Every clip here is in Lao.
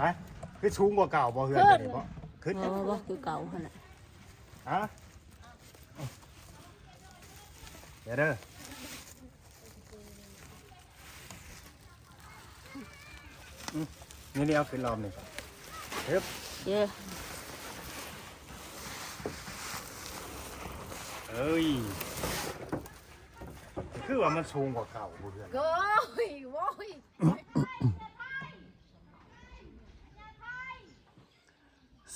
ຮະ ຄືສູງກວ່າເກົ່າບໍ່ ເຮືອນຕົວນີ້ບໍ່? ຂຶ້ນ ບໍ່ ບໍ່ ຄືເກົ່າຫັ້ນແຫຼະ. ຮະ ດຽວເດີ. ອືມ ນີ້ ນີ້ເອົາຂຶ້ນລອບນີ້ ເອີບ ເອີ ເອີຍ ຄືວ່າມັນສູງກວ່າເກົ່າບໍ່ເຮືອນ? ໂອ້ຍ ໂອ້ຍ.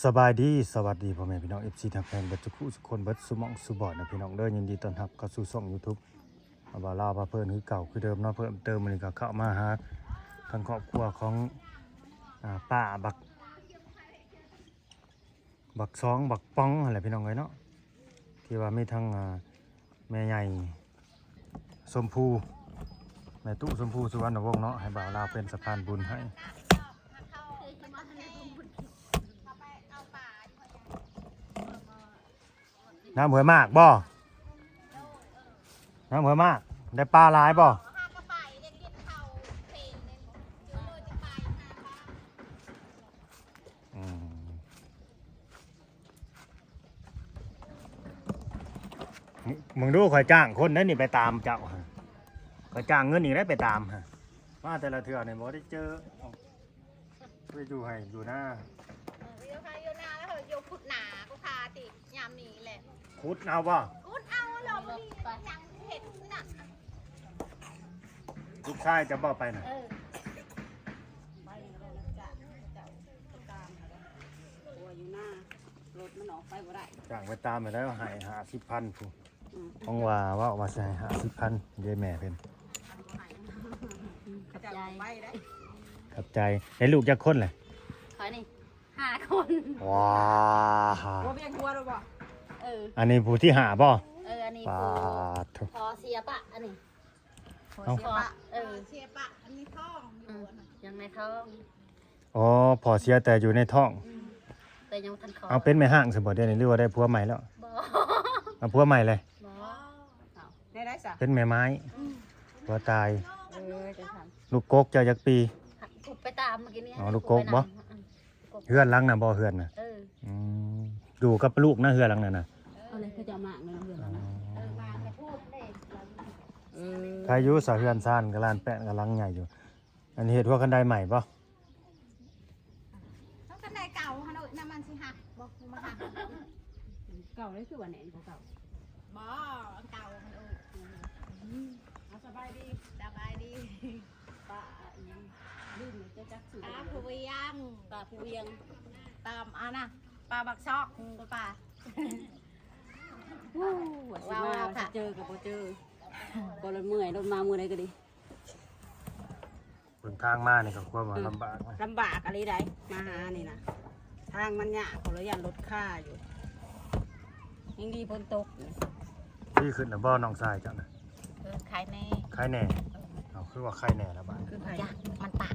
ສະບາຍດີ ສະຫວັດດີພໍ່ແມ່ພີ່ນ້ອງ ເອັຟຊີ ທັງແຟນເບິດທຸກຄູ່ທຸກຄົນ ເບິດສູ່ໝ່ອງສູ່ບ່ອນນະພີ່ນ້ອງເດີ. ຍິນດີຕ້ອນຮັບເຂົ້າສູ່ຊ່ອງຢູທູບ ບ່າວລາວພາເພີນຄືເກົ່າຄືເດີມເນາະ. ເພີ່ມເຕີມມື້ນີ້ກໍເຂົ້າມາຫາທາງຄອບຄົວຂອງ ອາ ປ້າບັກ ບັກຊອງ ບັກປອງຫັ້ນແຫຼະພີ່ນ້ອງເອີຍເນາະ ທີ່ວ່າມີທັງ ອາ ແມ່ໃຫຍ່ ຊົມພູ ແມ່ຕູ້ຊົມພູ ສຸວັນນະວົງເນາະ ໃຫ້ບ່າວລາວເປັນສະພານບຸນໃຫ້. ນ້ຳຫ້ວຍໝາກບໍ່? ນ້ຳຫ້ວຍໝາກ ໄດ້ປາຫຼາຍບໍ່? ອືມ ມຶງ ມຶງດູ ຂ້ອຍຈ້າງຄົນໄດ້ນີ້ໄປຕາມເຈົ້າ ຂ້ອຍຈ້າງເງິນອີກໄດ້ໄປຕາມ ມາແຕ່ລະເທື່ອນີ້ບໍ່ໄດ້ເຈີ ໄປຢູ່ໄຮ່ຢູ່ນາ ເອີ ຢູ່ໄຮ່ຢູ່ນາ ແລ້ວເຮົາຢູ່ຂຸດນາກໍຄາຕິ ຍາມນີ້ແຫຼະ ຂຸດເອົາບໍ່? ຂຸດເອົາ ລອບນີ້ຍັງເຮັດນະ ລູກຊາຍຈະບໍ່ໄປນະ ເອີ ໄປແລ້ວນະ ເຈົ້າ ເຈົ້າຕາມ ຜົວຢູ່ນາ ລົດມັນອອກໄປບໍ່ໄດ້ ຈ້າງໄປຕາມໃຫ້ແລ້ວ ໃຫ້ຫ້າສິບພັນພຸ້ນ. ອືມ ຂອງວ່າເວົ້າວ່າຊິໃຫ້ຫ້າສິບພັນ ເດ້ແມ່ເພິ່ນ ຂອບໃຈ ຂອບໃຈ. ໄດ້ລູກຈັກຄົນແຫຼະ? ຂ້ອຍນີ້ຫ້າຄົນ. ວ້າ ບໍ່ວຽນຫົວແລ້ວບໍ່? ເອີ ອັນນີ້ຜູ້ທີຫ້າບໍ່? ເອີ ອັນນີ້ ປາດໂທ້ ພໍ່ເສຍປະ ອັນນີ້ ເອົາ ເສຍປະ ເອີ ເສຍປະ ອັນນີ້ທ້ອງຢູ່ ອືມ ຍັງໃນທ້ອງ. ອໍ ພໍ່ເສຍແຕ່ຢູ່ໃນທ້ອງ ອືມ ແຕ່ຍັງບໍ່ທັນຄອດ. ເອົາ ເປັນແມ່ຮ້າງຊະບໍ່ດຽວນີ້ ຫຼືວ່າໄດ້ຜົວໃໝ່ແລ້ວ? ບໍ່ ເອົາຜົວໃໝ່ເລີຍ? ບໍ່ ໄດ້ ໄດ້ຊະ ເປັນແມ່ໄມ້ ອືມ ຜົວຕາຍ. ເອີ ຈັ່ງຊັ້ນ ລູກກົກເຈົ້າຈັກປີ? ໄປຕາມມື້ກີ້ນີ້. ອໍ ລູກກົກບໍ່? ອືມ ເຮືອນຫຼັງນະບໍ່ ເຮືອນນະ? ເອີ ອືມ ຢູ່ກັບລູກນະ ເຮືອນຫຼັງນັ້ນນະ? ເອີ ເອົາເລີຍ ເຂົາເຈົ້າມາເຮືອນຫຼັງນັ້ນ ເອີ ມາແຕ່ພຸ້ນເດ້. ເອີ ໃຄຢູ່ສະ ເຮືອນຊານກະລານແປ້ນກະຫຼັງໃຫຍ່ຢູ່. ອັນນີ້ເຮັດຫົວຄັນໄດໃໝ່ບໍ່? ເອົາຄັນໄດເກົ່າຫັ້ນເອີຍ ນ້ຳມັນຊິຫັກບໍ່ ມາຫັກ. ເກົ່າເລີຍ ຄືວ່າແໜ້ນກວ່າເກົ່າ. ບໍ່ ອັນເກົ່າຫັ້ນເອີຍ. ອືມ ເອົາ ສະບາຍດີ ສະບາຍດີ. ປາອີຫຍັງ? ລືມແລ້ວ ເຈົ້າຈັກຊື່ ປາພູວຽງ ປາພູວຽງ ຕາມອັນນະ ປາບັກຊອກ ປາ ໂອ້ ວ່າຊິມາ ວ່າຊິເຈີກໍບໍ່ເຈີ ບໍ່ ລົດເມື່ອຍ ລົດມາມື້ໃດກໍດີ. ເບິ່ງທາງມານີ້ກໍຄວາມວ່າ ອືມ ລຳບາກນະ ລຳບາກອີ່ຫຼີໃດ໋ ມາຫານີ້ນະ ທາງມັນຍາກ ຂໍລະຢ້ານລົດຄາຢູ່ ຍັງດີຝົນຕົກ. ດີຂຶ້ນແລ້ວບໍ່ນ້ອງຊາຍເຈົ້ານະ? ເອີ ໄຄແນ່ ໄຄແນ່. ເອີ ເອົາ ຄືວ່າໄຄແນ່ລະບາດ ຄືໄຄ ມັນຕາກ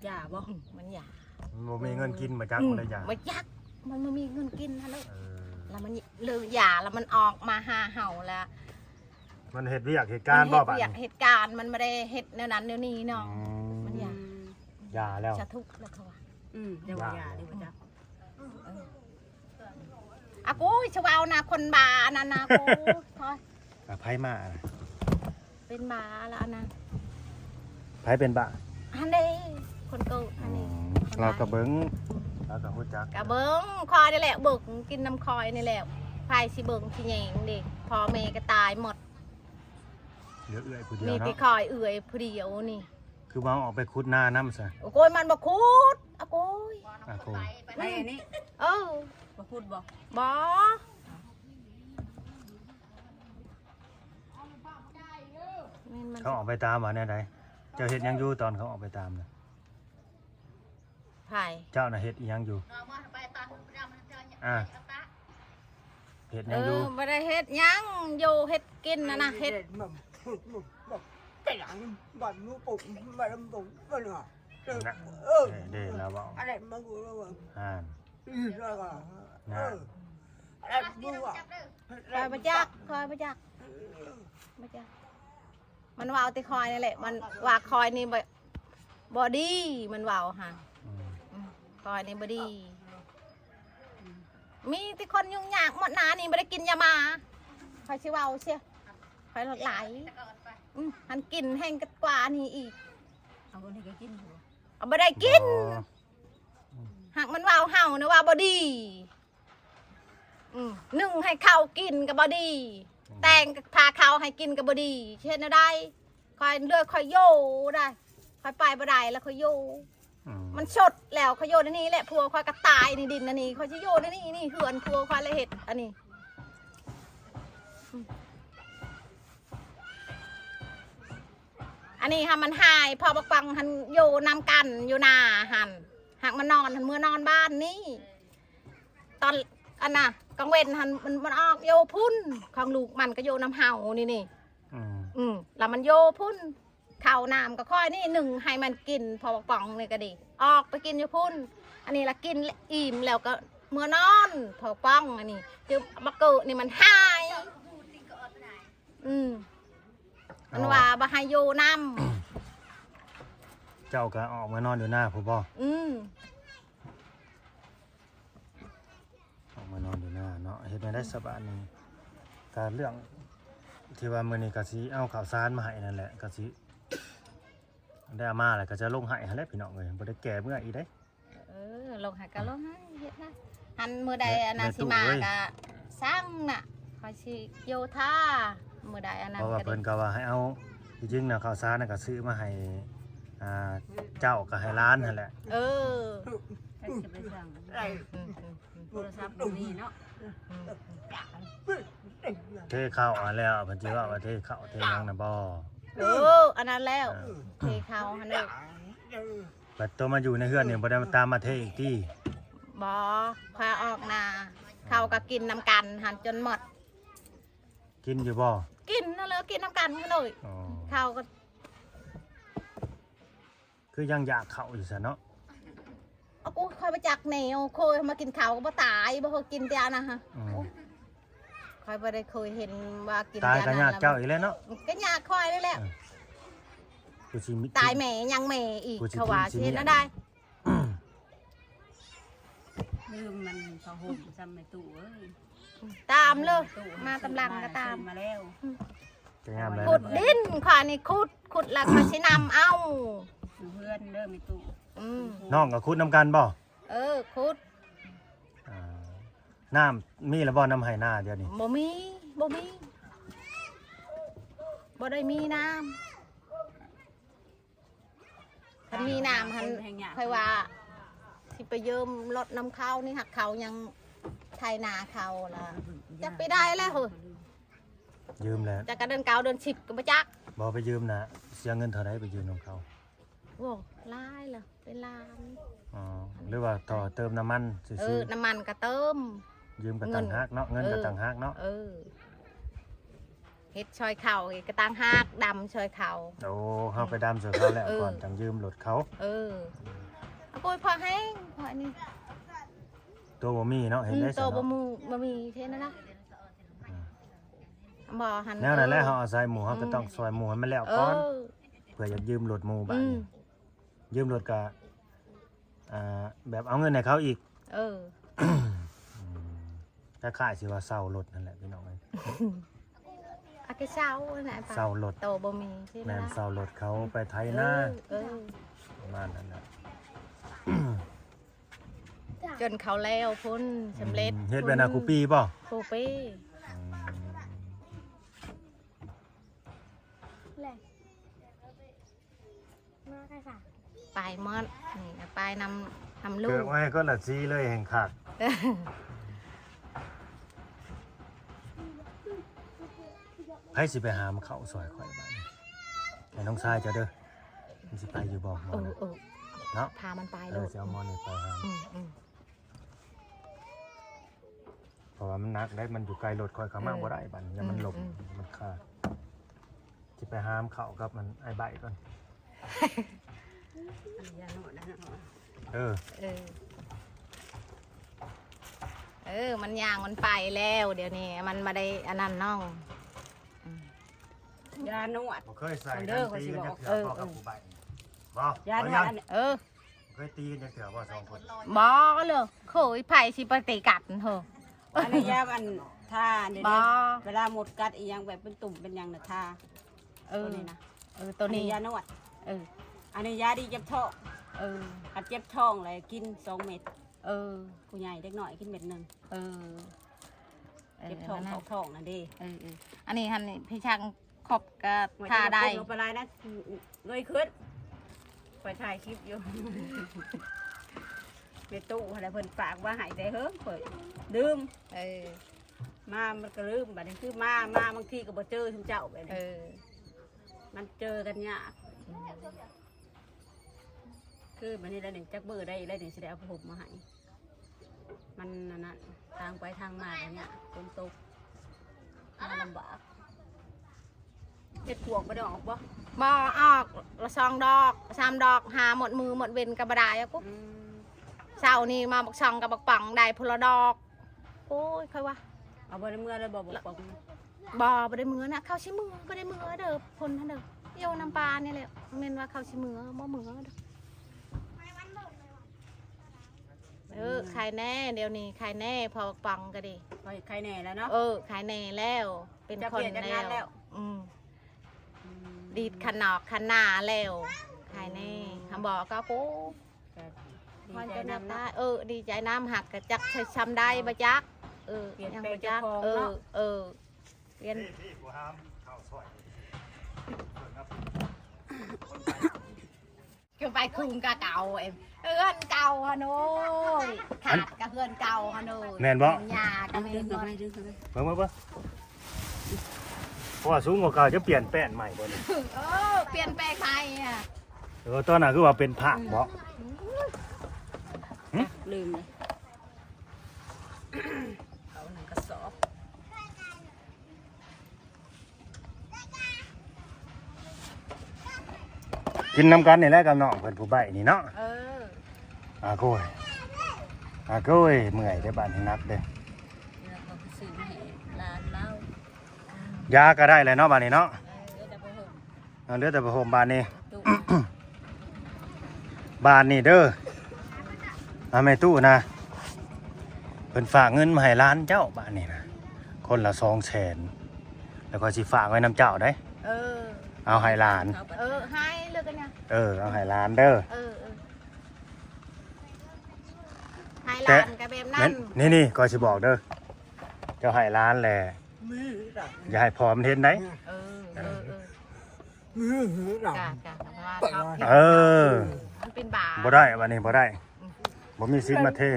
ຢາບໍ່? ອືມ ມັນຢາ ມັນບໍ່ມີເງິນກິນ ອືມ ມາຈັກ ອືມ ມັນໄດ້ຢາ ມາຈັກ ມັນບໍ່ມີເງິນກິນຫັ້ນເລີຍ. ເອີ ແລ້ວມັນເລີຍຢາ ແລ້ວມັນອອກມາຫາເຮົາແລ້ວ ມັນເຮັດວຽກເຮັດການບໍ່ບາດນີ້? ເຮັດວຽກເຮັດການ ມັນບໍ່ໄດ້ເຮັດແນວນັ້ນແນວນີ້ເນາະ. ອືມ ມັນຢາ ຢາແລ້ວ ສາທຸແລ້ວເຂົາວ່າ. ອືມ ຢາວ່າຢາເດ້ບໍ່ຈັກ. ອາກູ ຊິເວົ້ານະ ຄົນບ້າອັນນັ້ນນະ ກູ ອາ ໃຜມານະ? ເປັນບ້າລະອັນນະ. ໃຜເປັນບ້າ? ຫັ້ນເດ້ ຄົນເກີດຫັ້ນເດ້. ອືມ ຄົນບ້າ ລາວກໍເບິ່ງ ລາວກໍຮູ້ຈັກ ກໍເບິ່ງ ຂ້ອຍນີ້ແຫຼະເບິ່ງ ກິນນຳຂ້ອຍນີ້ແຫຼະ ໃຜຊິເບິ່ງຊິແຍງເດ້ ພໍ່ແມ່ກໍຕາຍໝົດ ເຫຼືອເອື້ອຍຜູ້ດຽວເນາະ ມີແຕ່ຂ້ອຍເອື້ອຍຜູ້ດຽວນີ້. ຄືວ່າເອົາອອກໄປຂຸດນານຳຊະ? ໂອ້ຍ ມັນບໍ່ຂຸດ ອາໂກຍ ອາໂກຍ ໄປນີ້ ເອີ ບໍ່ຂຸດບໍ່? ບໍ່ ແມ່ນມັນ ເຂົາອອກໄປຕາມວ່າແນວໃດ? ເຈົ້າເຮັດຫຍັງຢູ່ຕອນເຂົາອອກໄປຕາມນະ? ໃຜ? ເຈົ້ານະເຮັດອີ່ຫຍັງຢູ່? ອາ ເຮັດຫຍັງຢູ່? ເອີ ບໍ່ໄດ້ເຮັດຫຍັງ ຢູ່ເຮັດກິນຫັ້ນນະ ເຮັດ ເອີ ເດ້ລາວເວົ້າ ຫັ້ນ ນັ້ນ ຂ້ອຍບໍ່ຈັກ ຂ້ອຍບໍ່ຈັກ ບໍ່ຈັກ. ມັນເວົ້າແຕ່ຂ້ອຍນີ້ແຫຼະ ມັນວ່າຂ້ອຍນີ້ບໍ່ ບໍ່ດີ ມັນເວົ້າຫັ້ນ. ອືມ ອືມ ຂ້ອຍນີ້ບໍ່ດີ ມີແຕ່ຄົນຫຍຸ້ງຍາກໝົດນານີ້ ບໍ່ໄດ້ກິນຢາໝາ ຂ້ອຍຊິເວົ້າເສຍ ຂ້ອຍຫຼາຍ ອືມ ຫັ້ນກິນແຮງກວ່ານີ້ອີກ. ເອົາບໍ່ໄດ້ກິນ ເອົາບໍ່ໄດ້ກິນ ບໍ່ ອືມ ຫາກມັນເວົ້າເຮົານະວ່າບໍ່ດີ. ອືມ ໜຶ່ງໃຫ້ເຂົ້າກິນກໍບໍ່ດີ ອືມ ແຕ່ງພາເຂົ້າໃຫ້ກິນກໍບໍ່ດີ ຊິເຮັດແນວໃດ? ຂ້ອຍເລືອກ ຂ້ອຍຢູ່ໄດ້ ຂ້ອຍໄປບໍ່ໄດ້ແລ້ວ ຂ້ອຍຢູ່ ອືມ ມັນສົດແລ້ວ ຂ້ອຍຢູ່ໃນນີ້ແຫຼະ ຜົວຂ້ອຍກໍຕາຍໃນດິນອັນນີ້ ຂ້ອຍຊິຢູ່ໃນນີ້ ນີ້ເຮືອນຜົວຂ້ອຍລະເຮັດອັນນີ້ ອືມ ອັນນີ້ຫາມັນຫາຍ ເພາະບັກປອງຫັ້ນຢູ່ນຳກັນ ຢູ່ນາຫັ້ນ ຫາກມັນນອນຫັ້ນ ເມືອນອນບ້ານນີ້ ຕອນອັນນ່າ ກາງເວັນຫັ້ນ ມັນ ມັນອອກຢູ່ພຸ້ນ ຂອງລູກມັນກໍຢູ່ນຳເຮົານີ້ ນີ້ ອືມ ອືມ ລະມັນຢູ່ພຸ້ນ ເຂົ້ານ້ຳກໍຂ້ອຍນີ້ໜຶ່ງໃຫ້ມັນກິນ ເພາະບັກປອງນີ້ກໍດີ ອອກໄປກິນຢູ່ພຸ້ນ ອັນນີ້ລະກິນອີ່ມແລ້ວກໍເມືອນອນ ເພາະປອງອັນນີ້ ຄືບັກເກີນີ້ມັນຫາຍ ອືມ ມັນວ່າບໍ່ໃຫ້ຢູ່ນຳ ເຈົ້າກໍອອກມານອນຢູ່ນາພຸ້ນບໍ່? ອືມ ອອກມານອນຢູ່ນາເນາະ ເຮັດແນວໃດສະບາດນີ້? ກະເລື່ອງທີ່ວ່າມື້ນີ້ກະຊິເອົາເຂົ້າສານມາໃຫ້ນັ້ນແຫຼະ ກະຊິໄດ້ເອົາມາແລ້ວກະຈະລົງໄຮ່ຫັ້ນແຫຼະພີ່ນ້ອງເອີຍ ບໍ່ໄດ້ແກ່ເມື່ອອີກເດ້. ເອີ ລົງໄຮ່ກະລົງໄຮ່ ເຮັດນະ ຫັ້ນມື້ໃດອັນນ່າຊິມາກະສັ່ງນະ ຂ້ອຍຊິຢູ່ຖ້າ ມື້ໃດອັນນັ້ນ ເພາະວ່າເພິ່ນກໍວ່າໃຫ້ເອົາ ທີ່ຈິງນະ ເຂົ້າສານນະກະຊື້ມາໃຫ້ ອ່າ ເຈົ້າກະໃຫ້ຫຼານຫັ້ນແຫຼະ ເອີ ຈັກຊິໄປສັ່ງ ອືມ ໂທລະສັບບໍ່ມີເນາະ ເທເຂົ້າຫັ້ນແລ້ວ ເພິ່ນຊິເວົ້າວ່າເທເຂົ້າເທຫຍັງນະບໍ່? ເອີ ອັນນັ້ນແລ້ວ ເທເຂົ້າຫັ້ນເດີ ບັດໂຕມາຢູ່ໃນເຮືອນນີ້ບໍ່ໄດ້ຕາມມາເທອີກຕິ? ບໍ່ ຂ້ອຍອອກນາ ເຂົ້າກໍກິນນຳກັນຫັ້ນຈົນໝົດ ກິນຢູ່ບໍ່? ກິນຫັ້ນແຫຼະ ກິນນຳກັນຫັ້ນເລີຍ ອໍ ເຂົ້າກໍ ຄືຍັງຢາກເຂົ້າຢູ່ຊັ້ນເນາະ? ເອົາ ກູຂ້ອຍບໍ່ຈັກແນວ ໂຄຍມາກິນເຂົ້າກໍບໍ່ຕາຍ ບໍ່ເຄີຍກິນແຕ່ອັນນັ້ນຫະ ອືມ ໂອ້ ຂ້ອຍບໍ່ໄດ້ເຄີຍເຫັນວ່າກິນ ຕາຍກໍຍາກເຈົ້າອີກແລ້ວເນາະ ກໍຍາກຂ້ອຍນີ້ແຫຼະ ເອີ ຜູ້ຊິມີ ຕາຍແມ່ຍັງແມ່ອີກ ເຂົາວ່າຊິເຮັດແນວໃດ? ລືມມັນຜ້າຫົ່ມຊ້ຳແມ່ຕູ້ເອີຍ ຕາມເລີຍ ມາຕາມຫຼັງກໍຕາມ ມາແລ້ວ ອືມ ກໍງາມແລ້ວ ຂຸດດິນ ຂ້ອຍນີ້ຂຸດ ຂຸດແລ້ວຂ້ອຍຊິນຳເອົາ ຢູ່ເຮືອນເດີແມ່ຕູ້ ອືມ ນ້ອງກໍຂຸດນຳກັນບໍ່? ເອີ ຂຸດ ອ່າ ນ້ຳມີແລ້ວບໍ່ ນຳໄຮ່ນາດຽວນີ້? ບໍ່ມີ ບໍ່ມີ ບໍ່ໄດ້ມີນ້ຳ ຄັນມີນ້ຳຫັ້ນ ຂ້ອຍວ່າຊິໄປຢືມລົດນຳເຂົານີ້ ຫາກເຂົາຍັງໄຖນາເຂົາລະ ຈັກໄປໄດ້ແລ້ວເຮີ້ຍ ຢືມແລ້ວ ຈັກກະເດືອນເກົ້າເດືອນສິບກໍບໍ່ຈັກ ບໍ່ໄປຢືມນະ ເສຍເງິນເທົ່າໃດໄປຢືມນຳເຂົາ? ໂອ້ ຫຼາຍລະ ເປັນລ້ານ ອໍ ຫຼືວ່າຕໍ່ເຕີມນ້ຳມັນຊື່ໆ ເອີ ນ້ຳມັນກະເຕີມ ຢືມກະຕ່າງຫາກເນາະ ເງິນກະຕ່າງຫາກເນາະ ເອີ ເຮັດຊ່ອຍເຂົາອີກກະຕ່າງຫາກ ດຳຊ່ອຍເຂົາ ໂອ້ ເຮົາໄປດຳຊ່ວຍເຂົາແລ້ວ ເອີ ກ່ອນຈັ່ງຢືມລົດເຂົາ ເອີ ໂອ້ຍ ພໍແຮງ ພໍອັນນີ້ ໂຕບໍ່ມີເນາະ ເຮັດໄດ້ ອືມ ໂຕບໍ່ມີ ບໍ່ມີເຮັດນັ້ນນະ ອືມ ບໍ່ຫັ້ນ ແນວນັ້ນແຫຼະ ເອີ ເຮົາອາໄສໝູ່ ເຮົາກໍ ອືມ ຕ້ອງຊ່ອຍໝູ່ໃຫ້ມັນແລ້ວກ່ອນ ເອີ ເພື່ອຢາກຢືມລົດໝູ່ບາດນີ້ ອືມ ຢືມລົດກະ ອ່າ ແບບເອົາເງິນໃຫ້ເຂົາອີກ ເອີ ອືມ ຄ້າຍໆຊິວ່າເຊົ່າລົດຫັ້ນແຫຼະພີ່ນ້ອງເອີຍ ອາກະເຊົ່າຫັ້ນແຫຼະ ເຊົ່າລົດ ໂຕບໍ່ມີ ແມ່ນ ເຊົ່າລົດເຂົາໄປໄຖນາ ເອີ ເອີ ປະມານນັ້ນແຫຼະ ຈົນເຂົາແລ້ວພຸ້ນ ສຳເລັດ ອືມ ເຮັດແບບນັ້ນ ພຸ້ນ ຄູ່ປີບໍ່? ຄູ່ປີ ອືມ ແຫຼະ ມາໄກສະ ໄປໝົດ ນີ້ໄປນຳ ນຳລູກ ເກີດໄວ້ຄົນລະສີເລີຍແຮ່ງຄັກ ໃຜຊິໄປຫາມາເຂົ້າຊ່ອຍຂ້ອຍບາດນີ້ ໃຫ້ນ້ອງຊາຍເຈົ້າເດີ ມັນຊິໄປຢູ່ບໍ່ໝໍ ເອີ ນີ້ ເອີ ເນາະ ພາມັນໄປ ເອີ ໂລດ ຊິເອົາໝໍນີ້ໄປຫາ ອືມ ອືມ ເພາະວ່າມັນໜັກເດ້ ມັນຢູ່ໃກ້ລົດຂ້ອຍ ເຂົ້າມາ ເອີ ບໍ່ໄດ້ບາດນີ້ ຢ້ານມັນລົ້ມ ອືມ ມັນຄາ ຊິໄປຫາມເຂົ້າກັບມັນອ້າຍໃບກ່ອນ ເອີ ເອີ ເອີ ມັນຍ່າງມັນໄປແລ້ວ ດຽວນີ້ມັນບໍ່ໄດ້ອັນນັ້ນນ້ອງ ອືມ ຢານວດ ບໍ່ເຄີຍໃສ່ ເດີ ກັນຕີກັນຈັກເທື່ອ ເອີ ພໍ່ກັບຜູ້ໃບ້ ບໍ່ ຢານວດ ບໍ່ຍັງ ອັນ ເອີ ບໍ່ເຄີຍຕີກັນຈັກເທື່ອບໍ່ ສອງຄົນ ບໍ່ເລີຍ ໂອ້ຍ ໃຜຊິໄປຕີກັນເຮີ້ ອັນນີ້ຢາ ອັນ ທາ ອັນນີ້ ບໍ່ ເວລາມົດກັດອີ່ຫຍັງ ແບບເປັນຕຸ່ມເປັນຫຍັງນະ ທາ ເອີ ໂຕນີ້ນະ ເອີ ໂຕນີ້ ອັນນີ້ຢານວດ ເອີ ອັນນີ້ຢາດີເຈັບທ້ອງ ເອີ ຄັນເຈັບທ້ອງແລ້ວກິນສອງເມັດ ເອີ ຜູ້ໃຫຍ່ ເດັກນ້ອຍກິນເມັດໜຶ່ງ ເອີ ເອີ ເຈັບທ້ອງ ອັນນັ້ນ ເຂົ້າທ້ອງນັ້ນເດ້ ເອີ ເອີ ອັນນີ້ຫັ້ນ ພີ່ຊ່າງຄອບກະ ໂອ້ຍ ທາໄດ້ ຢ່າໄປລົງໄປຫຼາຍນະ ເງີຍຂຶ້ນ ຂ້ອຍຖ່າຍຄລິບຢູ່ ແມ່ຕູ້ຫັ້ນແຫຼະ ເພິ່ນຝາກມາໃຫ້ແຕ່ເຫິງ ຂ້ອຍລືມ ເອີ ມາມັນກໍລືມ ບາດນີ້ຄືມາ ມາບາງທີກໍບໍ່ເຈີຊຸມເຈົ້າແບບນີ້ ເອີ ມັນເຈີກັນຍາກ ອືມ ຄືບາດນີ້ແລ້ວນີ້ ຈັກມື້ໄດ້ອີກແລ້ວນີ້ ຊິໄດ້ເອົາຜ້າຫົ່ມມາໃຫ້ ມັນອັນນັ້ນ ທາງໄປທາງມາກໍຍາກ ຝົນຕົກ ມາລຳບາກ ເຫັດປວກບໍ່ໄດ້ອອກບໍ່? ບໍ່ອອກ ລະສອງດອກ ສາມດອກ ຫາໝົດມື້ໝົດເວັນກໍບໍ່ໄດ້ອະກຸ ອືມ ເຊົ້ານີ້ມາບັກຊ່ອງກັບບັກປອງ ໄດ້ພຸ້ນລະດອກ ໂອ້ຍ ຂ້ອຍວ່າ ເອົາ ບໍ່ໄດ້ເມືອເລີຍບໍ່ ບໍ່ ບໍ່ໄດ້ເມືອນະ ເຂົາຊິເມືອ ບໍ່ໄດ້ເມືອເດີ ຄົນຫັ້ນເດີ ຢູ່ນຳປານີ້ແຫຼະ ແມ່ນວ່າເຂົາຊິເມືອ ບໍ່ເມືອເດີ ເອີ ໄຄແນ່ ດຽວນີ້ໄຄແນ່ ພໍ່ປອງກໍດີ ໄຄແນ່ແລ້ວເນາະ ເອີ ໄຄແນ່ແລ້ວ ເປັນຄົນແລ້ວ ອືມ ອືມ ດີດຂະໜອກຂະໜາແລ້ວ ໄຄແນ່ ຫາບໍ່ກໍ ໂອ້ ກໍດີໃຈນຳເນາະ ເອີ ດີໃຈນຳ ຫາກກະຈັກຊິຊ່ຳໃດບໍ່ຈັກ ເອີ ຍັງບໍ່ຈັກ ເອີ ເອີ ປ່ຽນ ຄືໄປຄຸມກະເກົ່າ ເອີ ເຮືອນເກົ່າຫັ້ນໂອ້ຍ ຂາດກະເຮືອນເກົ່າຫັ້ນໂອ້ຍ ແມ່ນບໍ່? ຫຍ້າກະແມ່ນ ເບິ່ງ ເບິ່ງ ເບິ່ງ ເພາະວ່າສູງກວ່າເກົ່າ ຈະປ່ຽນແປ້ນໃໝ່ບໍ່ນີ້? ເອີ ປ່ຽນແປ້ນໃໝ່ອະ ເອີ ຕອນນັ້ນຄືວ່າເປັນພາກບໍ່? ອືມ ຫຶ? ລືມເລີຍ ເອົາໜຶ່ງກະສອບ ກິນນຳກັນນີ້ແຫຼະກັບນ້ອງເພິ່ນຜູ້ໃບ້ນີ້ເນາະ ເອີ ອາໂກຍ ອາໂກຍ ເມື່ອຍເດ້ ບາດນີ້ໜັກເດ້ ແລ້ວກໍໄປຊື້ມາໃຫ້ຫຼານລາວ ຢາກໍໄດ້ແລ້ວເນາະ ບາດນີ້ເນາະ ເອີ ເຫຼືອແຕ່ຜ້າຫົ່ມ ເອີ ເຫຼືອແຕ່ຜ້າຫົ່ມບາດນີ້ ບາດນີ້ເດີ ອາ ແມ່ຕູ້ນະ ເພິ່ນຝາກເງິນມາໃຫ້ຫຼານເຈົ້າ ບາດນີ້ນະ ຄົນລະສອງແສນ ແລ້ວຂ້ອຍຊິຝາກໄວ້ນຳເຈົ້າເດ້ ເອີ ເອົາໃຫ້ຫຼານ ເອີ ໃຫ້ເລີຍກັນນະ ເອີ ເອົາໃຫ້ຫຼານເດີ ເອີ ເອີ ໃຫ້ຫຼານກໍແບບນັ້ນ ນີ້ໆ ຂ້ອຍຊິບອກເດີ ເຈົ້າໃຫ້ຫຼານແຫຼະ ນີ້ ຢ່າໃຫ້ພໍ່ມັນເຫັນໄດ໋ ເອີ ເອີ ເອີ ກະ ກະ ເອີ ມັນເປັນບາບ ບໍ່ໄດ້ ບາດນີ້ບໍ່ໄດ້ ອືມ ບໍ່ມີສິດມາເທ ອືມ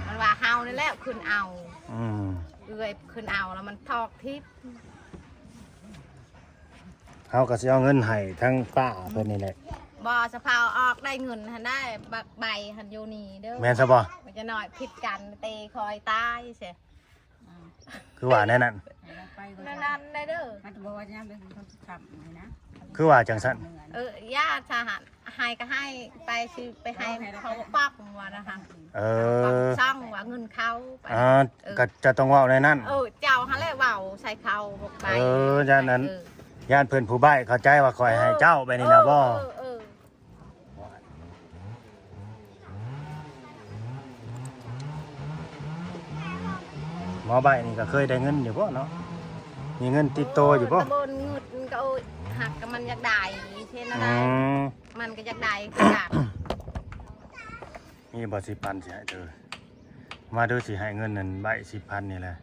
ມັນວ່າເຮົານີ້ແຫຼະຂຶ້ນເອົາ ອືມ ເອື້ອຍຂຶ້ນເອົາແລ້ວມັນຖອກທິບ ເຮົາກໍຊິເອົາເງິນໃຫ້ທາງປ້າເພິ່ນນີ້ແຫຼະ ບໍ່ ສະເພາອອກໄດ້ເງິນຫັ້ນໄດ້ ບັກໃບຫັ້ນຢູ່ນີ້ເດີ ແມ່ນຊະບໍ່? ມັນຈະໜ້ອຍຜິດກັນເຕະຄອຍຕາຍເສຍ ຄືວ່າແນວນັ້ນ ແນວນັ້ນໄດ້ເດີ ມັນບໍ່ວ່າຫຍັງເດີ ຄືວ່າຈັ່ງຊັ້ນ ເອີ ຢ່າຊະຫັ້ນ ໃຫ້ກໍໃຫ້ໄປ ຊິໄປໃຫ້ເຂົາປັບວ່ານະຫັ້ນ ເອີ ເຂົາປັບຊ່ອງວ່າເງິນເຂົາ ອາ ເອີ ກໍຈະຕ້ອງເວົ້າໃນນັ້ນ ເອີ ເຈົ້າຫັ້ນແຫຼະເວົ້າໃສ່ເຂົາ ບໍ່ໄປ ເອີ ຢ້ານນັ້ນ ເອີ ຢ້ານເພິ່ນຜູ້ໃບ້ເຂົ້າໃຈວ່າຂ້ອຍໃຫ້ເຈົ້າ ເອີ ແບບນີ້ນະບໍ່ ເອີ ເອີ ໝໍໃບ້ນີ້ກໍເຄີຍໄດ້ເງິນຢູ່ບໍ່ເນາະ? ມີເງິນຕິດໂຕຢູ່ບໍ່? ຕະບົນເງິນກໍ ໂອ້ຍ ຫາກກໍມັນຢາກໄດ້ ເຮັດແນວໃດ? ອືມ ມັນກໍຢາກໄດ້ຄືກັນ. ມີບໍ່ ສິບພັນ ຊິໃຫ້ເດີ? ມາດູ ຊິໃຫ້ເງິນນັ້ນໃບ້ ສິບພັນ ນີ້ແຫຼະ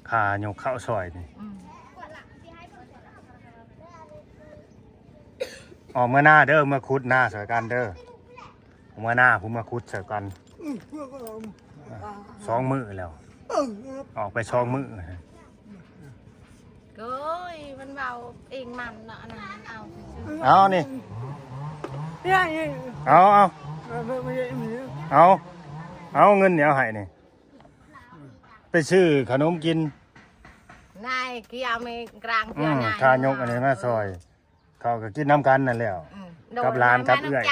ຄ່າຍົກເຂົ້າຊ່ອຍນີ້. ອືມ ອອກເມືອນາເດີ ເມືອຂຸດນາຊ່ອຍກັນເດີ. ຫົວໜ້າຜູ້ມາຂຸດໃສ່ກັນ ສອງມື້ແລ້ວ ອອກໄປສອງມື້. ໂອ້ຍ ມັນເວົ້າເອງມັນເນາະ ອັນນັ້ນມັນເອົາຊື່ໆ. ເອົານີ້ ເອົາ ເອົາ ເອົາ ເອົາເງິນນີ້ ເອົາໃຫ້ນີ້ ໄປຊື້ຂະໜົມກິນ ນາຍກຽວແມ່ກາງ ອືມ ກຽວນາຍ ຂ້າຍົກອັນນີ້ມາຊ່ອຍ. ເຂົາກໍກິນນຳກັນນັ້ນແຫຼະ ອືມ ກັບຫຼານກັບເອື້ອຍ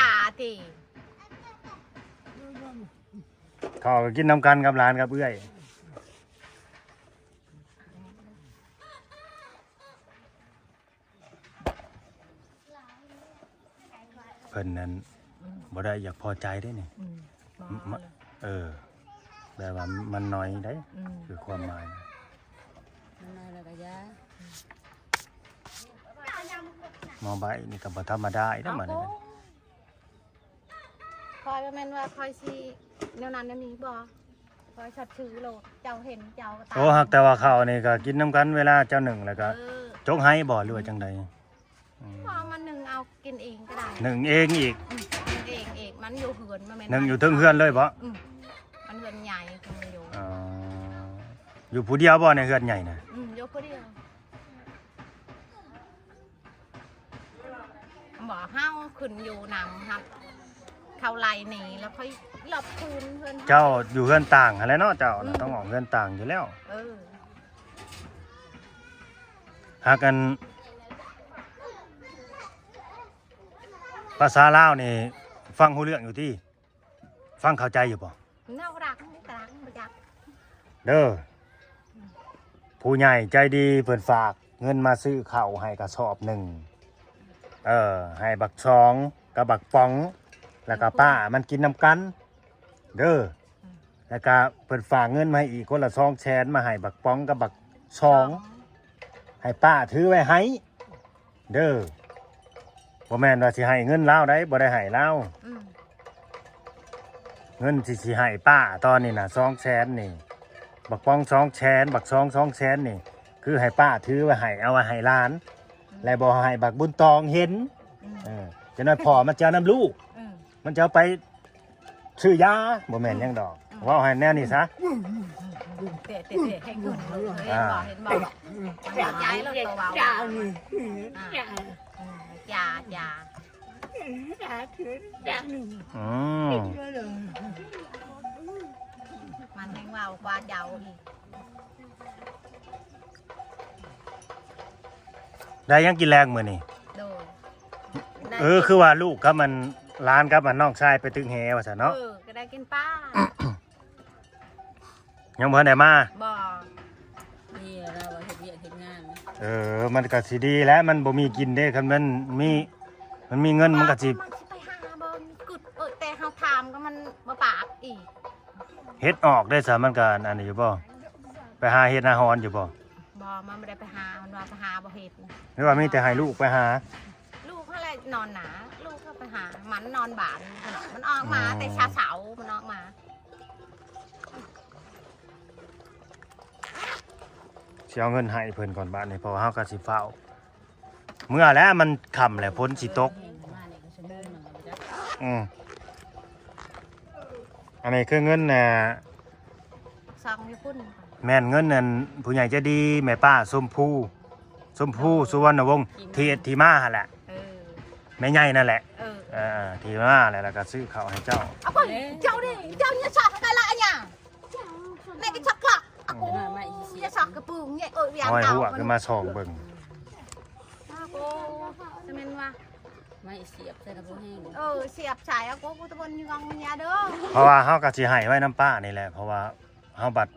ເຂົາກໍກິນນຳກັນກັບຫຼານກັບເອື້ອຍ. ເພິ່ນນັ້ນ ອືມ ບໍ່ໄດ້ຢາກພໍໃຈເດ້ນີ້ ອືມ ມ- ເອີ ແບບວ່າມັນໜ້ອຍໄດ໋ ອືມ ຄືຄວາມໝາຍ ມັນໜ້ອຍແລ້ວກໍຢ່າ ໝໍໃບນີ້ກໍບໍ່ທຳມະດາອີກເດ້ ເອົາ ບາດນີ້ ຂ້ອຍບໍ່ແມ່ນວ່າຂ້ອຍຊິແນວນັ້ນແນວນີ້ບໍ່ ຂ້ອຍສັດຊື່ໂລດ ເຈົ້າເຫັນເຈົ້າກໍຕາມ ໂອ້ ຫາກແຕ່ວ່າເຂົ້ານີ້ກໍກິນນຳກັນ ເວລາເຈົ້າໜຶ້ງແລ້ວກໍ ເອີ ຈົກໃຫ້ບໍ່ ຫຼືວ່າຈັ່ງໃດ? ອືມ ບໍ່ ມາໜຶ້ງເອົາກິນເອງກໍໄດ້ ໜຶ້ງເອງອີກ ອືມ ໜຶ້ງເອງອີກ ມັນຢູ່ເຮືອນ ບໍ່ແມ່ນ ໜຶ້ງຢູ່ເທິງເຮືອນເລີຍບໍ່? ອືມ ມັນເຮືອນໃຫຍ່ ມັນຢູ່ ອໍ ຢູ່ຜູ້ດຽວບໍ່ໃນເຮືອນໃຫຍ່ນະ? ອືມ ຢູ່ຜູ້ດຽວ ບໍ່ ເຮົາຂຶ້ນຢູ່ນຳຫັ້ນ ເຂົາໄລ່ໜີແລ້ວຄ່ອຍລັບຄືນເຮືອນເຮົາ ເຈົ້າຢູ່ເຮືອນຕ່າງຫັ້ນແຫຼະເນາະ ເຈົ້ານະ ອືມ ຕ້ອງອອກເຮືອນຕ່າງຢູ່ແລ້ວ ເອີ ຫາກອັນ ພາສາລາວນີ້ຟັງຮູ້ເລື່ອງຢູ່ຕິ? ຟັງເຂົ້າໃຈຢູ່ບໍ່? ເຮົາລັກ ລັກບໍ່ຈັກ ເດີ ຜູ້ໃຫຍ່ໃຈດີເພິ່ນຝາກເງິນມາຊື້ເຂົ້າໃຫ້ກະສອບໜຶ່ງ ເອີ ໃຫ້ບັກຊອງກັບບັກປອງ ແລ້ວກະປ້າມັນກິນນຳກັນເດີ ອືມ ແລ້ວກະເພິ່ນຝາກເງິນມາໃຫ້ອີກຄົນລະສອງແສນ ມາໃຫ້ບັກປອງກັບບັກຊອງ ສອງ ໃຫ້ປ້າຖືໄວ້ໃຫ້ ເດີ ບໍ່ແມ່ນວ່າຊິໃຫ້ເງິນລາວໃດ໋ ບໍ່ໄດ້ໃຫ້ລາວ ອືມ ເງິນທີ່ຊິໃຫ້ປ້າຕອນນີ້ນະ ສອງແສນນີ້ ບັກປອງສອງແສນ ບັກຊອງສອງແສນນີ້ ຄືໃຫ້ປ້າຖືໄວ້ໃຫ້ ເອົາໄວ້ໃຫ້ຫຼານ ອືມ ແລະບໍ່ໃຫ້ບັກບຸນຕອງເຫັນ ອືມ ເອີ ຈັກໜ້ອຍພໍ່ມັນຈະເອົານຳລູກ ອືມ ມັນຈະເອົາໄປ ຊື້ຢາ ບໍ່ແມ່ນຫຍັງດອກ ອືມ ເວົ້າໃຫ້ແນວນີ້ຊະ ແຕະ ແຕະ ແຕະໃຫ້ຂຶ້ນ ເຫັນບໍ່ ອ່າ ເຫັນບໍ່ ເຫັນບໍ່ ໃຈລະກໍເວົ້າ ອ່າ ອືມ ຢາ ຢາ ອືມ ມັນແຮ່ງເວົ້າກວ່າເຈົ້າອີກ. ໄດ້ຫຍັງກິນແລງມື້ນີ້? ໂດຍ ເອີ ຄືວ່າລູກກັບອັນ ຫຼານກັບອັນນ້ອງຊາຍໄປຕຶກແຫວ່ວ່າຊັ້ນເນາະ ເອີ ກໍໄດ້ກິນປາ ຍັງບໍ່ທັນໄດ້ມາ ບໍ່ ນີ້ລາວວ່າເຮັດວຽກເຮັດງານ ເອີ ມັນກໍຊິດີແຫຼະ ມັນບໍ່ມີກິນເດ້ ຄັນມັນມີ ມັນມີເງິນມັນກໍຊິ ມັນຊິໄປຫາບໍ່ ມັນກຶດ ເອີ ແຕ່ເຮົາຖາມກໍມັນບໍ່ປາກອີກ. ເຮັດອອກໄດ້ຊະ ມັນກໍອັນນີ້ຢູ່ບໍ່? ໄປຫາເຮັດຫາຮອນຢູ່ບໍ່? ບໍ່ ມັນບໍ່ໄດ້ໄປຫາ ມັນວ່າໄປຫາບໍ່ເຮັດ ຫຼືວ່າມີແຕ່ໃຫ້ລູກໄປຫາ? ລູກຫັ້ນແຫຼະນອນນາ ລູກກໍໄປຫາ ມັນນອນບ້ານ ມັນອອກມາ ອືມ ແຕ່ເຊົ້າ ມັນອອກມາ ຊິເອົາເງິນໃຫ້ເພິ່ນກ່ອນບາດນີ້ ເພາະວ່າເຮົາກໍຊິຟ້າວ ເມື່ອແລ້ວ ມັນຄ່ຳແລ້ວ ຝົນຊິຕົກ ອືມ ອັນນີ້ຄືເງິນ ອ່າ ຊອງຢູ່ພຸ້ນ ແມ່ນເງິນອັນຜູ້ໃຫຍ່ໃຈດີ ແມ່ປ້າຊົມພູ ຊົມພູ ສຸວັນນະວົງ ທີ່ເຮັດທີ່ມາຫັ້ນແຫຼະ ເອີ ແມ່ໃຫຍ່ນັ້ນແຫຼະ ເອີ ເອີ ທີ່ມາແຫຼະ ແລ້ວກໍຊື້ເຂົ້າໃຫ້ເຈົ້າ ເອົາໄປ ເຈົ້ານີ້ ເຈົ້ານີ້ຊອກໄປລະອັນຫຍັງ? ແມ່ກໍຊັກລະ ອາກູ ຢ່າຊັກກະປຶງ ເອີ ຫອຍຫົວຂຶ້ນມາສ່ອງເບິ່ງ ອາກູ ຈະແມ່ນວ່າ ໄມ້ສຽບໃສ່ລະບໍ່ແຮງ ເອີ ສຽບໃສ່ ອາກູ ກູຕະບົນຍອງເມຍເດີ ເພາະວ່າເຮົາກໍຊິໃຫ້ໄວ້ນຳປ້ານີ້ແຫຼະ ເພາະວ່າເຮົາບັດ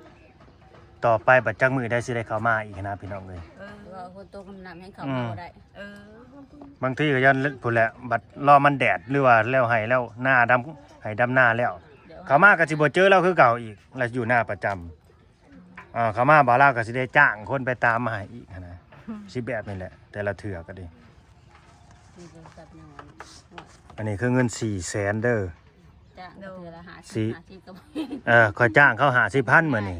ຕໍ່ໄປບັດຈັກມື້ໃດຊິໄດ້ເຂົ້າມາອີກຫັ້ນນະ ພີ່ນ້ອງເອີຍ ເອີ ວ່າຝົນຕົກນ້ຳແຮງເຂົ້າ ອືມ ມາບໍ່ໄດ້ ເອີ ບາງທີກໍຢ້ານພຸ້ນແຫຼະ ບັດລໍມັນແດດ ຫຼືວ່າແລ້ວໄຮ່ແລ້ວນາ ດຳໄຮ່ດຳນາແລ້ວ ເຂົ້າມາກໍຊິບໍ່ເຈີລາວຄືເກົ່າອີກ ລາວຢູ່ນາປະຈຳ ອ່າ ເຂົ້າມາບໍ່ ລາວກໍຊິໄດ້ຈ້າງຄົນໄປຕາມມາໃຫ້ອີກຫັ້ນນະ ອືມ ຊິແບບນີ້ແຫຼະ ແຕ່ລະເທື່ອກໍດີ ອັນນີ້ຄືເງິນສີ່ແສນເດີ ຈ້າງເທື່ອລະຫ້າສິບ ຫ້າສິບກໍບໍ່ ເອີ ຂ້ອຍຈ້າງເຂົາຫ້າສິບພັນມື້ນີ້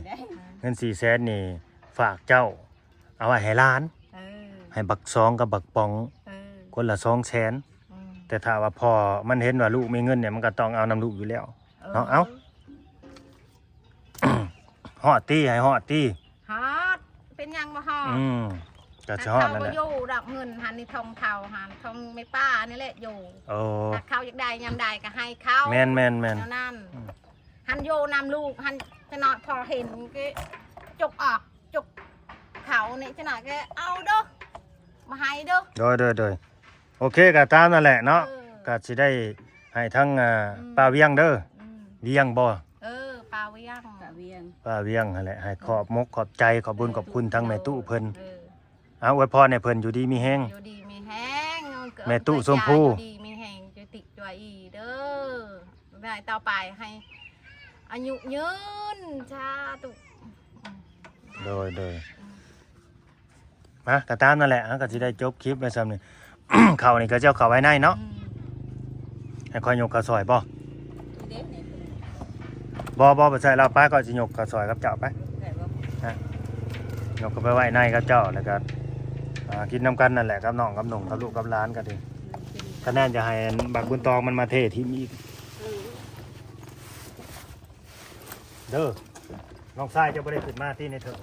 ເງິນສີ່ແສນນີ້ ຝາກເຈົ້າ ເອົາໄວ້ໃຫ້ຫຼານ ເອີ ໃຫ້ບັກຊອງກັບບັກປອງ ເອີ ຄົນລະສອງແສນ ອືມ ແຕ່ຖ້າວ່າພໍ່ມັນເຫັນວ່າລູກມີເງິນນີ້ ມັນກໍຕ້ອງເອົານຳລູກຢູ່ແລ້ວ ເອີ ເນາະ ເອົາ ຮອດຕິ ໃຫ້ຮອດຕິ ຮອດ ເປັນຫຍັງບໍ່ຮອດ ອືມ ກໍຊິຮອດນັ້ນແຫຼະ ເຂົາບໍ່ຢູ່ດອກ ເງິນຫັ້ນນີ້ ຂອງເຂົາຫັ້ນ ຂອງແມ່ປ້ານີ້ແຫຼະຢູ່ ໂອ້ ຖ້າເຂົາຢາກໄດ້ຍາມໃດກໍໃຫ້ເຂົາ ແມ່ນໆໆ ແນວນັ້ນ ອືມ ຫັ້ນຢູ່ນຳລູກຫັ້ນ ຈະໜ້ອຍພໍເຫັນກໍຈົກອອກ ຈົກເຂົານີ້ ຈະໜ້ອຍກໍເອົາເດີ ບໍ່ໃຫ້ເດີ ໂດຍໆໆ ໂອເຄ ກໍຕາມນັ້ນແຫຼະເນາະ ເອີ ກໍຊິໄດ້ໃຫ້ທັງ ອ່າ ອືມ ປ້າວຽງເດີ ອືມ ວຽງບໍ່ ເອີ ປ້າວຽງ ປ້າວຽງ ປ້າວຽງຫັ້ນແຫຼະ ໃຫ້ຂອບມົກຂອບໃຈ ຂອບບຸນຂອບຄຸນທັງແມ່ຕູ້ເພິ່ນ ເອີ ເອົາ ອວຍພອນໃຫ້ເພິ່ນຢູ່ດີມີແຮງ ຢູ່ດີມີແຮງ ແມ່ຕູ້ຊົມພູ ຢູ່ດີມີແຮງ ຢູ່ດີ ຈວຍອີເດີ ແມ່ຕໍ່ໄປໃຫ້ອາຍຸຍືນ ສາທຸ. ໂດຍ ໂດຍ ມາ ກໍຕາມນັ້ນແຫຼະ ເຮົາກໍຊິໄດ້ຈົບຄລິບໄວ້ຊ່ຳນີ້. ເຂົ້ານີ້ກໍເຈົ້າເຂົ້າໄວ້ໃນເນາະ ອືມ ໃຫ້ຂ້ອຍຍົກເຂົ້າຊ່ອຍບໍ່? ນີ້ເດ້ນີ້ ບໍ່ ບໍ່ ບໍ່ໃສ່ແລ້ວ ໄປ ຂ້ອຍຊິຍົກເຂົ້າຊ່ອຍກັບເຈົ້າໄປ ໄດ້ບໍ່? ຮະ ຍົກເຂົ້າໄປໄວ້ໃນກັບເຈົ້າ ແລ້ວກໍ ອ່າ ກິນນຳກັນນັ້ນແຫຼະ ກັບນ້ອງກັບໜຸ່ມ ກັບລູກກັບຫຼານກໍດີ. ອືມ ຄະແນນຈະໃຫ້ບັກບຸນຕອງມັນມາເທຖິ້ມອີກ ອືມ ເດີ. ນ້ອງຊາຍເຈົ້າບໍ່ໄດ້ຂຶ້ນມາຕິໃນເທິງ?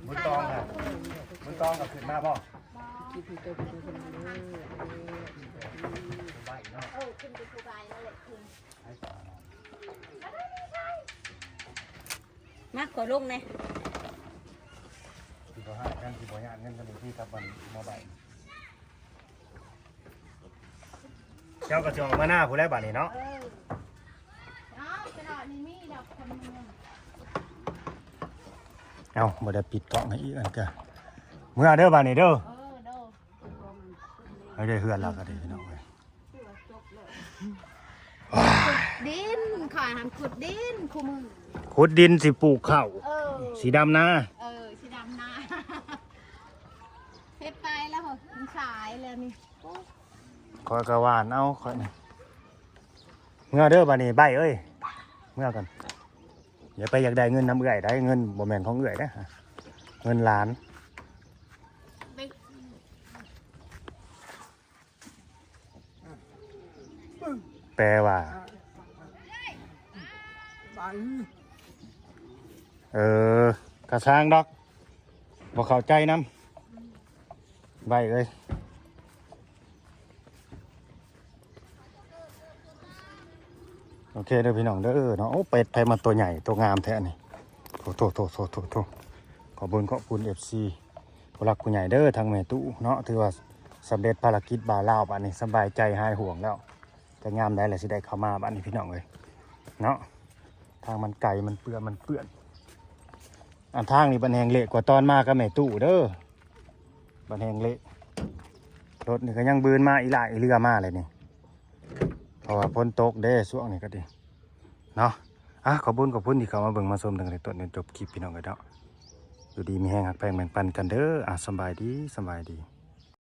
ບຸນຕອງນະ ບຸນຕອງກໍຂຶ້ນມາບໍ່? ມາ ຂໍລົງແດ່. ຊິບໍ່ໃຫ້ກັນ ຊິບໍ່ຍາດເງິນກັນອີກທີ່ກັບມັນມາໄວ້. ເຈົ້າກໍຊິອອກມາໜ້າພຸ້ນແຫຼະບາດນີ້ເນາະ. ເອີ ເອົາ ຕະຫຼອດນີ້ມີດອກຄົນໜຶ່ງ. ເອົ້າ ບໍ່ໄດ້ປິດກ້ອງໃຫ້ອີກອັນກະ ເມືອເດີບາດນີ້ເດີ. ເອີ ໂດ ເອີ ໄດ້ເຮືອນແລ້ວກໍດີພີ່ນ້ອງເອີຍ. ຂຸດດິນ ຂ້ອຍຫັ້ນຂຸດດິນຄູ່ມື້ ຂຸດດິນຊິປູກເຂົ້າ. ເອີ ຊິດຳນາ. ເອີ ຊິດຳນາ. ເຮັດໄປແລ້ວມັນສາຍແລ້ວນີ້. ຂ້ອຍກໍຫວ່ານເອົາຂ້ອຍນີ້. ເມືອເດີບາດນີ້ໃບ້ເອີຍ ເມືອກ່ອນ. ຢ່າໄປຢາກໄດ້ເງິນນຳເອື້ອຍໄດ໋ ເງິນບໍ່ແມ່ນຂອງເອື້ອຍເດ້ ເງິນຫຼານ. ແປວ່າ ເອີ ກະຊ່າງດອກ ບໍ່ເຂົ້າໃຈນຳ ໄວ້ເອີຍ. ໂອເຄເດີພີ່ນ້ອງເດີເນາະ. ໂອ້ ເປັດໃຜມາຕົວໃຫຍ່ຕົວງາມແທ້ນີ້. ໂທ້ໆໆໆ ຂອບຄຸນຂອບຄຸນເອັຟຊີ ຜູ້ຫຼັກຜູ້ໃຫຍ່ເດີ ທັງແມ່ຕູ້ເນາະ ຖືວ່າສຳເລັດພາລະກິດບ່າວລາວ ບາດນີ້ສະບາຍໃຈຫາຍຫ່ວງແລ້ວ. ແຕ່ຍາມໃດລະຊິໄດ້ເຂົ້າມາບາດນີ້ພີ່ນ້ອງເອີຍເນາະ. ທາງມັນໄກ ມັນເປື້ອນ ມັນເປື້ອນ. ອັນທາງນີ້ບັນແຮງເລະກວ່າຕອນມາກັບແມ່ຕູ້ເດີ ບັນແຮງເລະ. ລົດນີ້ກໍຍັງບືນມາອີຫຼ້າອີເຫຼືອມາເລີຍນີ້ ເພາະວ່າຝົນຕົກເດ້ຊ່ວງນີ້ກໍດີເນາະ. ອ່ະ ຂອບຄຸນຂອບຄຸນທີ່ເຂົ້າມາເບິ່ງມາຊົມຕັ້ງແຕ່ຕົ້ນຈົນຈົບຄລິບພີ່ນ້ອງເອີຍເນາະ. ຢູ່ດີມີແຮງ ຮັກແພງແບ່ງປັນກັນເດີ. ອ່ະ ສຳບາຍດີ ສຳບາຍດີ.